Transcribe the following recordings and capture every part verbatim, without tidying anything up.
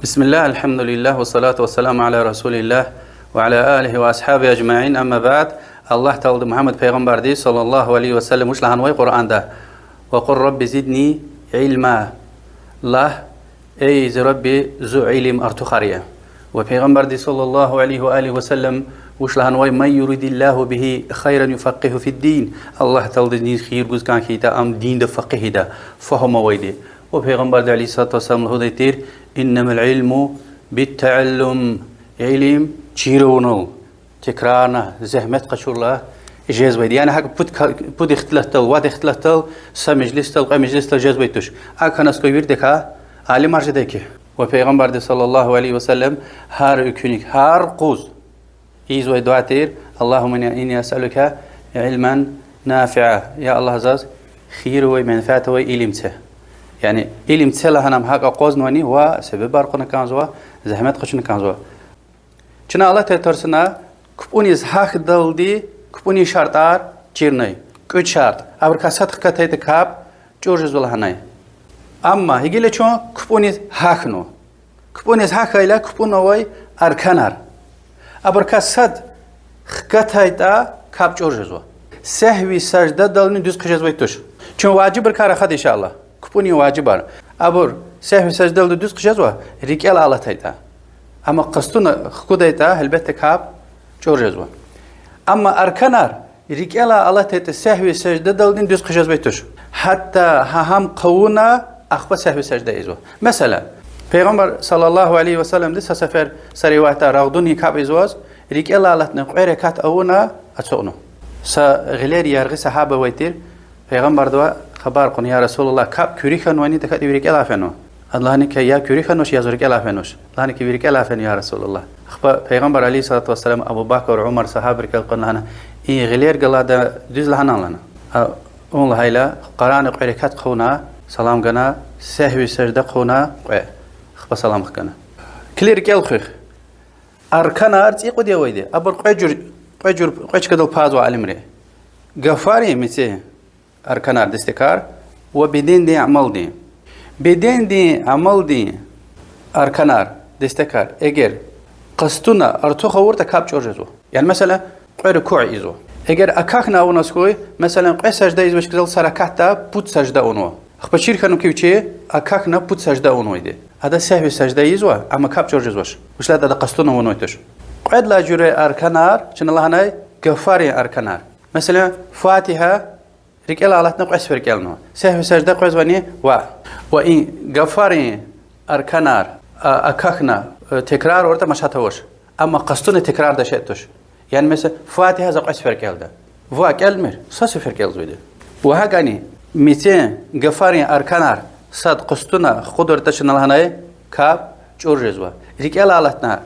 بسم الله، الحمد لله، والصلاة والسلام على رسول الله، وعلى آله وأصحابه أجمعين، أما بعد. Аллагь Таалади Мугьаммад пайгъамбарди, صلى الله عليه وسلم, вуч лагьанвай Къуръанда: وقل رب زدني علما. Лагь: эй зи Рабби, зун илим артухар ая. Ва пайгъамбарди, صلى الله عليه وآله وسلم, вуч лагьанвай: من يرد الله به خيرا يفقهه في الدين. Аллагь Таалади низ хийир гуз кӀан хьайитӀа, ам динда факъигь ийида, фагьум авайди. Ва пайгъамбарди, عليه الصلاة والسلام, лугьудай тир: إنما العلم بالتعلم. Илим чир авунал, текрарна, зегьмет къачурла жезвайди. Яни гьакӀ пуд ка-, пуд ихтилатдал, вад ихтилатдал, са межлисдал, кьве межлисдал жезвай туш. АкӀ хьаназ хьуй виридакай алимар жедай хьи. Ва пайгъамбарди, صلى الله عليه وسلم, гьар экуьнихъ, гьар къуз ийизвай дуьа тир: اللهم إني أسألك علما نافعا. Я Аллагь, заз хийир авай, менфят авай илим це. Яни илим це лагьана ам гьакӀ акъвазнавани, ва себебар кьуна кӀанзава, зегьмет къачуна кӀанзава. Чна алатай тарсуна кпӀуниз гьахьдалди кпӀунин шартӀар чирнай. КӀуьд шартӀ. Абурукай сад хкатайтӀа, капӀ чӀур жезва лагьанай. Амма гьи гила чун кпӀуниз гьахьнава. КпӀуниз гьахьайла кпӀуна авай арканар, абурукай сад хкатайтӀа, капӀ чӀур жезва. Сегьви саждадални дуьз хъижезвай туш. Чун важибрикай рахада, إن شاء الله, кпӀунин важибар. Абур сегьви саждадалди дуьз хъижезва, рикӀелай алатайтӀа. Амма къастуна хкудайтӀа, гьелбетда, капӀ чӀур жезва. Амма арканар рикӀелай алатайтӀа, сегьви саждадалдини дуьз хъижезвай туш. Гьатта гьа гьам хъувуна, ахпа сегьви сажда ийизва. Месела, пайгъамбар, صلى الله عليه وسلم-ди са сефер, са риваятда, рагъдунин капӀ ийизваз, рикӀелай алатна кьве ракат авуна, ацукьнава. Са гъилер яргъи сагьаба авай тир, пайгъамбардивай хабар кьуна: يا رسول الله, капӀ куьруь хьанвани, тахьайтӀа ви рикӀелай фенва? Ада лагьана хьи: я куьруь хьанвач, я зун рикӀелай фенвач. Лагьана хьи: ви рикӀелай фена, يا رسول الله. Ахпа пайгъамбар, عليه الصلاة والسلام, Абу Бакр, Умар сагьабрикай кьуна лагьана: и гъилер галайда дуьз лагьанани лагьана. А, вун лагьайла, къарагъна кьве ракат хъувуна, салам гана, сегьви сажда хъувуна кьве, ахпа салам хкана. Килиг, рикӀел хуьх. Арканар цӀикьуд я авайди, абур кьве жуьр, кьве жуьр, кьве чкадал пайзава алимри. Гафарин, мецин арканар, дестекар, ва бедендин амалдин. Бедендин амалдин арканар, дестекар, эгер къастуна артух авуртӀа, капӀ чӀур жезва. Яни, месела, кьве рукуъ ийизва. Эгер акахьна авуназ хьуй, месела, кьве сажда ийизвай чкадал са ракатда пуд сажда авунва. Ахпа чир хьанва хьи вичи акахьна пуд сажда авунвайди. Ада сегьви сажда ийизва, амма капӀ чӀур жезвач. Вучиз лагьайтӀа ада къастуна авунвай туш. Кьвед лагьай жуьре арканар чна лагьанай гафарин арканар. Месела, Фатигьа рикӀелай алатна кьве сефер кӀелнава. Сегьви сажда къвезвани? Ваъ. Ва и гафарин арканар, а, акахьна, э, текрар авуртӀа машат авач. Амма къастуна текрардай шей туш. Яни, месела, Фатигьа за кьве сефер кӀелда. Ваъ, кӀелмир, са сефер кӀелзавайди. Ва гьакӀни мецин гафарин арканар сад къастуна хкудуртӀа, чна лагьанай, капӀ чӀур жезва. РикӀелай алатна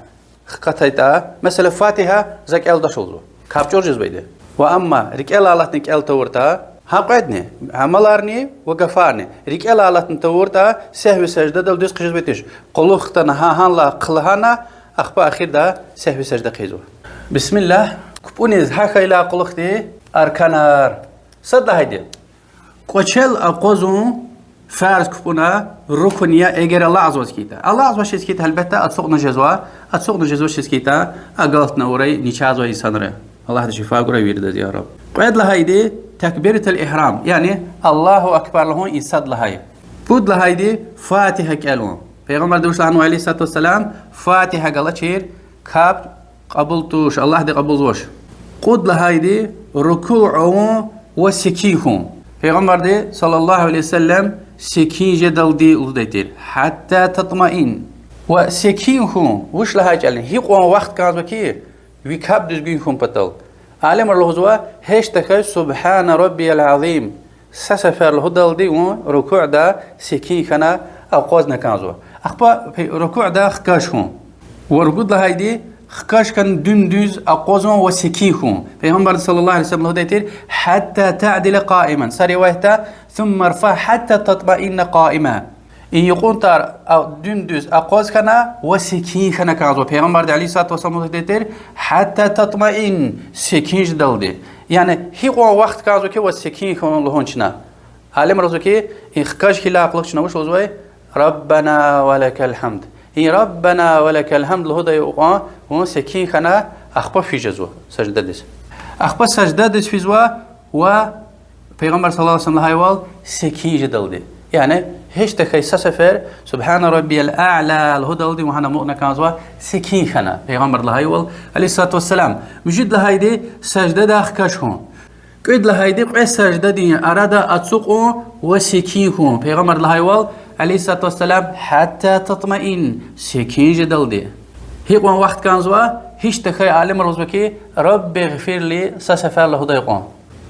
хкатайтӀа, месела, Фатигьа за кӀелдач лугьузва, капӀ чӀур жезвайди. Ва амма рикӀелай алатна кӀел тавуртӀа, гьа кьведни, амаларни ва гафарни, рикӀелай алатна тавуртӀа, сегьви саждадал дуьз хъижезвай туш. Кьулухъ хтана, гьа гьанлай хълагьана, ахпа эхирда сегьви сажда хъийизва. Бисмиллагь. КпӀуниз гьахьайла кьулухъди арканар. Сад лагьайди. КӀвачел акъвазун фарз кпӀуна, рукун я, эгер алакьзаваз хьайитӀа. Алакьзавачиз хьайитӀа, гьелбетда, ацукьна жезва, ацукьна жезвачиз хьайитӀа, агалтна авурай, начагъзавай инсанри. Аллагьди шифа гурай виридаз, я Раб. Кьвед лагьайди такбиратул игьрам, яни Аллагьу акбар лугьун, и сад лагьай. Пуд лагьайди Фатигьа кӀелун. Пайгъамбарди вуч лагьанва, عليه الصلاة والسلام: Фатигьа галачир капӀ кьабул туш, Аллагьди кьабулзавач. Кьуд лагьайди рукуъ авун ва секин хьун. Пайгъамбарди, صلى الله عليه وسلم, секин жедалди лугьудай тир: حتى تطمئن. Ва секин хьун вуч лагьай чӀални? Гьикьван вахт кӀанзава хьи ви капӀ дуьзгуьн хьун патал. Алимри лугьузва, гьич тахьайтӀа سبحان ربي العظيم са сефер лугьудалди вун рукуъда секин хьана акъвазна кӀанзава. Ахпа рукуъда хкаж хьун. Ва ругуд лагьайди хкаж хьана дуьндуьз акъвазун ва секин хьун. Пайгъамбарди, صلى الله عليه وسلم, лугьудай тир: حتى تعدل قائما. Са риваятда: ثم ارفع حتى تطمئن قائما. И юкьун тар дуьндуьз акъваз хьана ва секин хьана кӀанзава. Пайгъамбарди, عليه الصلاة والسلام, лугьудай тир: حتى تطمئن, секин жедалди. Яни гьикьван вахт кӀанзава хьи ваз секин хьун лугьун чна. Алимри лугьузва хьи, и хкаж хьайила кьулухъ чна вуч лугьузвай? ربنا ولك الحمد. И ربنا ولك الحمد лугьудай кьван вун секин хьана, ахпа физ жезва саждадиз. Ахпа саждадиз физва ва Пайгъамбар صلى الله عليه وسلم лагьайвал, секин жедалди. Яни гьич тахьай са сефер سبحان ربي الأعلى лугьудалди вун гьана амукьна кӀанзава, секин хьана, Пайгъамбар лагьайвал, عليه الصلاة والسلام. Муьжуьд лагьайди саждадай хкаж хьун. Кьвед лагьайди кьве саждадин арада ацукьун ва секин хьун, Пайгъамбар лагьайвал, عليه الصلاة والسلام, حتى تطمئن, секин жедалди. Гьикьван вахт кӀанзава? Гьич тахьай алимри лугьузва хьи, رب اغفر لي са сефер лугьудай кьван.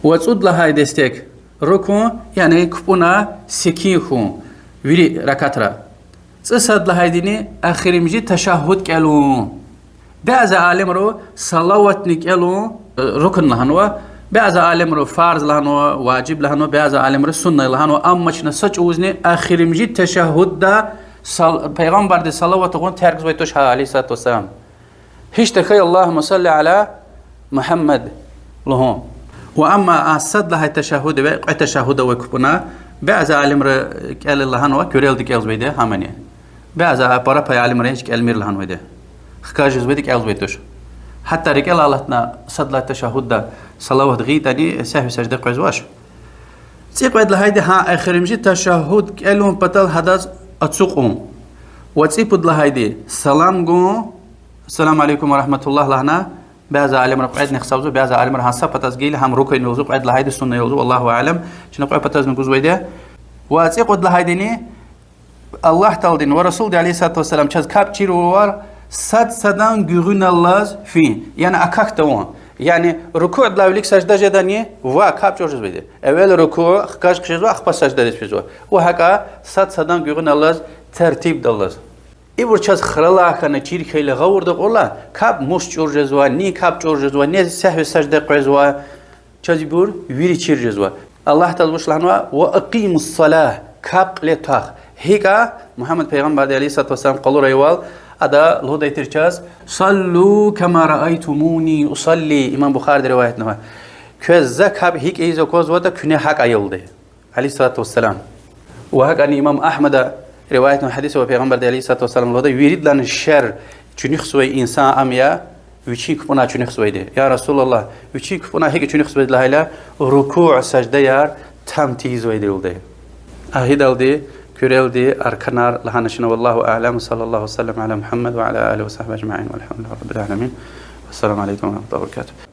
Ва цӀуд лагьай дестек рукун, яни купӀуна секин хьун вири ракатра. ЦӀусад лагьайдини эхиримжи ташаггьуд кӀелун. Бязи алимри салаватни кӀелун, э, рукун лагьанва, бязи алимри фарз лагьанва, важиб лагьанва, бязи алимри сунна лагьанва, амма чна са чӀавузни эхиримжи ташаггьудда сал-, Пайгъамбардиз салават гъун теркзавай туш гьа, عليه الصلاة والسلام. Гьич тахьай اللهم صل على محمد лугьун. Ва амма а сад лагьай ташаггьудивай, кьве ташаггьуд авай купӀуна, бязи алимри кӀела лагьанва, куьрелди кӀелзавайди гьамани. Бязи а пара пай алимри гьич кӀелмир лагьанвайди. Хкаж жезвайди кӀелзавай туш. Гьатта рикӀелай алатна сад лагьай ташаггьудда салават гъайитӀани, сагьви сажда къвезвач. ЦӀикьвед лагьайди гьа эхиримжи ташаггьуд кӀелун патал гьадаз ацукьун. Ва цӀипуд лагьайди салам гун, السلام عليكم ورحمة الله лагьана, бязи алимри кьведни гьисабзава, бязи алимри гьа са патаз гайила, гьам рукун я лугьузва, кьвед лагьайди сунна я лугьузва, والله أعلم, чна кьве патазни гузвайди. Ва цӀикьуд лагьайдини Аллагь Тааладин ва Расулди, عليه الصلاة والسلام, чаз капӀ чирвал сад садан гуьгъуьналлаз фин, яни акахь тавун. Яни рукудилай вилик сажда жедани, ва капӀ чӀур жезвайди. Эвел руку, хкаж хъжезва, ахпа саждадиз физва. Ва гьакӀа сад садан гуьгъуьналлаз, тартибдаллаз. Ибур чаз хуралай хьана чир хьайила гъавурда кьурла, капӀ мус чӀур жезва, ни капӀ чӀур жезва, ни сагьви сажда къвезва, чаз ибур вири чир жезва. Аллагь Таалади вуч лагьанва: وأقيموا الصلاة, капӀ кьиле твах. ГьикӀ? Мугьаммад пайгъамбарди, عليه الصلاة والسلام, къалурайвал, ада лугьудай тир чаз: صلوا كما رأيتموني أصلي. Имам Бухариди риваятнава. Квез за капӀ гьикӀ ийиз аквазватӀа, куьне гьакӀ аялда, عليه الصلاة والسلام. Ва гьакӀани имам Агьмада риваятнавай гьадис ава, пайгъамбарди, عليه الصلاة والسلام, лугьудай: виридалайни шер чуьнуьхзавай инсан ам я, вичин кпӀунай чуьнуьхзавайди. يا رسول الله, вичин кпӀунай гьикӀ чуьнуьхзавайди лагьайла, руку, саждаяр там тийизвайди лугьудай. Агьидалди куьрелди арканар лагьана чна. والله أعلم، وصلى الله وسلم على محمد وعلى آله وصحبه أجمعين، والحمد لله رب العالمين. والسلام عليكم ورحمة الله وبركاته.